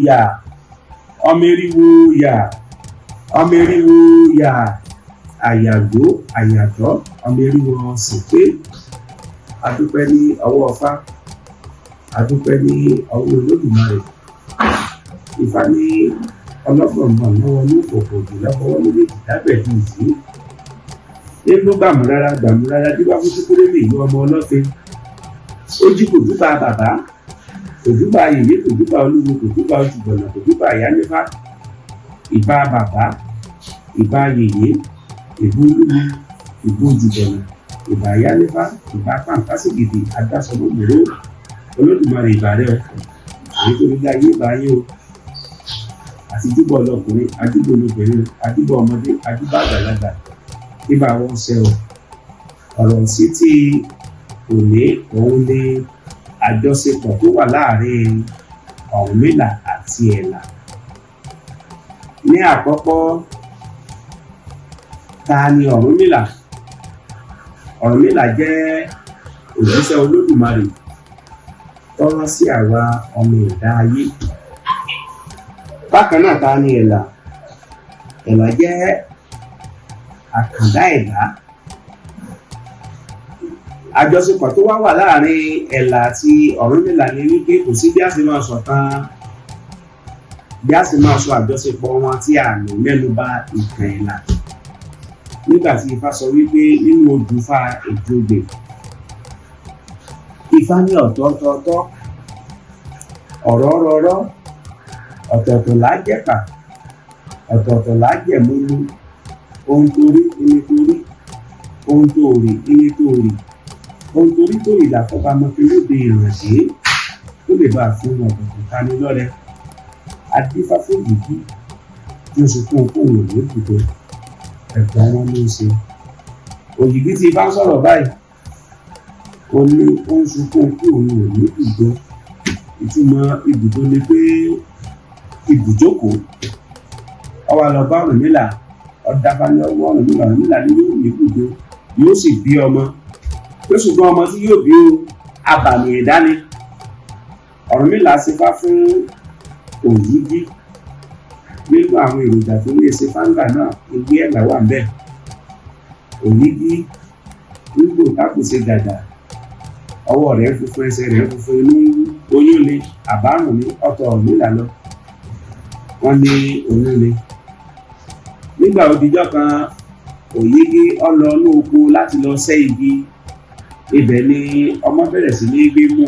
Yà, ọmọ eriwo yà, ọmọ eriwo yà, àyàgbó àyàtọ̀, ọmọ eriwo sìnké. Adúpẹ́ ní ọwọ́ Ifá, adúpẹ́ ní ọwọ́ Olódùmarè. Ifá ní ọlọ́gbọ̀ngbọ̀n lọ́wọ́ ní òkòkò jù lọ́wọ́ méjèèjì dábẹ̀dù yìí nínú gbàmúrárá gbàmúrárá díbá fún Súkúrẹ́mì ìlú ọmọ ọlọ́fin. Ó jí, kò júbà bàbá, kò júbà yèyé, kò júbà olúwo, kò júbà ojúbọ̀nà, kò júbà ìyánífá. Ìbà bàbá, ìbà yèyé, ìbò olúwo, ìbò ojúbọ̀nà, ìbà ìyánífá, ìbà pàǹpásìgìdì adásọmọgbòrò. Olódùmarè, ìbà rẹ o. Èyí tó ní ayé, ìbà yín o. Àti júbọ ọlọkùnrin, ajúbọ olóbìnrin, ajúbọ ọmọdé, ajúbọ àgbàlagbà, bíbá wọn ṣe o. Ọ̀rọ̀ sí tí òní, òun ni àjọṣepọ̀ tó wà láàrin Ọ̀rúnmìlà àti Ẹ̀là. Ní àkọ́kọ́, ta ni Ọ̀rúnmìlà? Ọ̀rúnmìlà jẹ́ òjíṣẹ́ Olódùmarè tó rán sí àwa ọmọ ẹ̀dá ayé. Bákan náà, ta ni Ẹ̀là? Ẹ̀là jẹ́ àkàndá ẹ̀dá. Àjọṣepọ̀ tó wá wà láàrin Ẹ̀là àti Ọ̀rúnmìlà ni wípé kò sí bí a ṣe máa sọ̀tàn, bí a ṣe máa sọ àjọṣepọ̀ wọn tí a ní mẹ́nu bà ìtàn Ẹ̀là. Nígbà tí Ifá sọ wípé nínú odù Ifá Èjìogbè, Ifá ní ọ̀tọ̀ọ̀tọ̀ ọ̀rọ̀ rọrọ́, ọ̀tọ̀ọ̀tọ̀ là á jẹ̀pà, ọ̀tọ̀ọ̀tọ̀ là á jẹ̀múlú. Ohun torí ẹni torí, ohun tó rì ẹni tó rì, ohun torí tó rì làfọ́bàmọ́fin lóde ìrànṣẹ́ tó lè bá a fún ọ̀tọ̀ọ̀tọ̀ tani lọ́rẹ. Adífá fún ìdí tí ó sunkún kóun ò ní ibùdó ẹ̀gbọ́n wọn ló ń ṣe. Òyìnbí tí bá ń sọ̀rọ̀ báyìí, ó ní ó ń sunkún kí òun ò ní ibùdó. Ìtumọ̀ ibùdó ni pé ibùjókòó. Ó wá lọ bá Ọ̀rúnmìlà, ọ̀dàfà ní ọwọ́ Ọ̀rúnmìlà. Ọ̀rúnmìlà ní yóò ní ibùdó, yóò sì bí ọmọ tó, ṣùgbọ́n ọmọ tí yóò bí o, abàmì ẹ̀dá ni. Ọ̀rúnmìlà ṣefá fún Òyígí. Nínú àwọn èròjà tó lè ṣe fáńgà náà, ewé ẹ̀là wà ń bẹ̀. Òyígí nígbò tákù ṣe gàgà, ọwọ́ rẹ̀ ń funfun, ẹsẹ̀ rẹ̀ ń funfun, inú ń wú. Oyún ni àbárùn ní ọ̀tọ̀ Ọ̀rúnmìlà lọ. Wọ́n ní oyún ni. Nígbà òdìjọ́ kan, Òyígí ó lọ ní oko láti lọ ṣẹ́ igi. Ibẹ̀ ni ọmọ bẹ̀rẹ̀ sí ní gbé mú.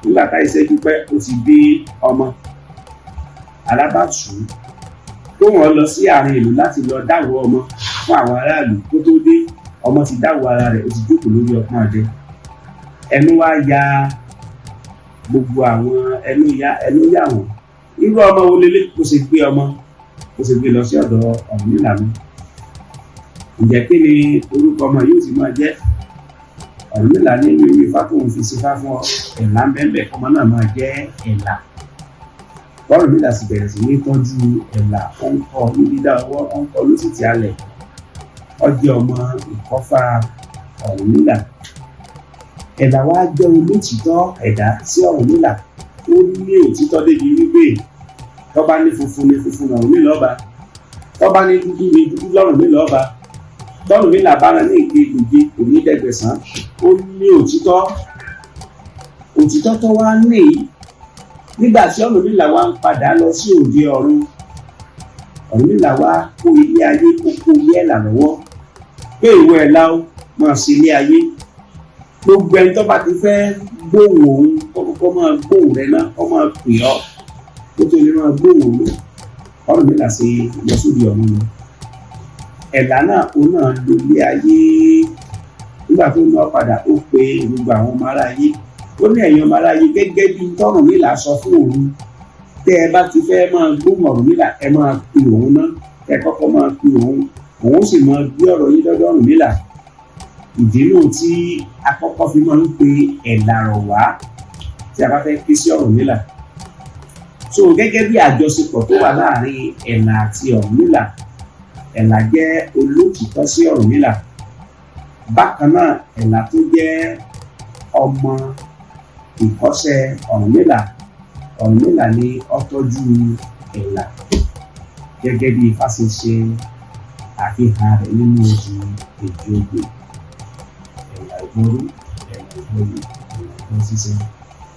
Nígbà tá ìṣẹ́jú pẹ́, ó ti bí ọmọ. Alábàtú tó wọ́n lọ sí àárín ìlú láti lọ dáwọ́ ọmọ fún àwọn aráàlú. Kó tó dé, ọmọ ti dáwọ́ ara rẹ̀, ó ti jókòó lórí ọpọ́n adé. Ẹnu wá ya gbogbo àwọn, ẹnu ya, ẹnu yà wọ́n. Irú ọmọ wo lélẹ̀? Kó ṣe gbé ọmọ, kó ṣe gbé lọ sí ọ̀dọ̀ Ọ̀rúnmìlà mi. Ǹjẹ́ kí ni orúkọ ọmọ yóò ti máa jẹ́? Ọ̀rúnmìlà ní inú ìwé Ifá tóun fi ṣifá fún ọ, Ẹ̀là ń bẹ́ẹ̀, ọmọ náà máa jẹ́ Ẹ̀là. Ọ̀rúnmìlà sì bẹ̀rẹ̀ sí ní tọ́jú Ẹ̀là. Ó ń kọ́ ní dídá ọwọ́, ó ń kọ́ lóṣìṣì alẹ̀. Ó jẹ́ ọmọ ìkọ́fà Ọ̀rúnmìlà. Ẹ̀là wá jẹ́ olótìtọ́ ẹ̀dá sí Ọ̀rúnmìlà. Ó ní òtítọ́ débi wípé tó bá ní funfun ní funfun l'Ọ̀rúnmìlà ọba, tó bá ní dúdú ní dúdú l'Ọ̀rúnmìlà ọba. Tọ́rùnmìlà bá rán ní ìpè ìgbòje, kò ní dẹ́gbẹ̀sán. Ó ní òtítọ́. Òtítọ́ tó wá ní, nígbà tí Ọ̀rúnmìlà wá ń padà lọ sí òde ọ̀run, Ọ̀rúnmìlà wá kó ilé ayé, kó kó ilé Ẹ̀là lọ́wọ́ pé ìwọ Ẹ̀là ó máa ṣe ilé ayé. Gbogbo ẹni tó bá ti fẹ́ gbóhùn òun, kó kọ́kọ́ máa gbóhùn rẹ náà, kó máa pè ọ́ kó tó lè máa gbóhùn òun. Ọ̀rúnmìlà ṣe lọ sóde ọ̀run ni. Ẹ̀là náà, òun náà lo ilé ayé. Nígbà tó ń lọ padà, ó pe gbogbo àwọn ọmọ aráyé. Ó ní, "Ẹ̀yin ọmọ aráyé, gẹ́gẹ́ bí tọ́rùnmìlà sọ fún òun, tẹ́ ẹ bá ti fẹ́ máa gbóhùn Ọ̀rúnmìlà, ẹ máa pe òun náà, ẹ kọ́kọ́ máa pe òun, òun sì máa gbé ọ̀rọ̀ yín dọ́dọ̀ Ọ̀rúnmìlà." Ìdí náà tí akọ́kọ́ fi máa ń pe Ẹ̀là rọ̀ wá tí a bá fẹ́ ké sí Ọ̀rúnmìlà. So gẹ́gẹ́ bí àjọṣepọ̀ tó wà láàrin Ẹ̀là àti Ọ̀rúnmìlà, Ẹ̀là jẹ́ olótìtọ́ sí Ọ̀rúnmìlà. Bákan náà, Ẹ̀là tó jẹ́ ọmọ ìkọ́ṣẹ́ Ọ̀rúnmìlà. Ọ̀rúnmìlà ni ó tọ́jú ẹ̀là gẹ́gẹ́ bí Ifá ṣe ṣe àfihàn rẹ̀ nínú odù Èjìogbè. Ẹ̀là ìbọrú, ẹ̀là ìbọyè, ẹ̀là ìbọ ṣíṣẹ,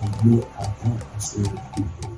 ogbó atán aṣọ ìbòwọ́.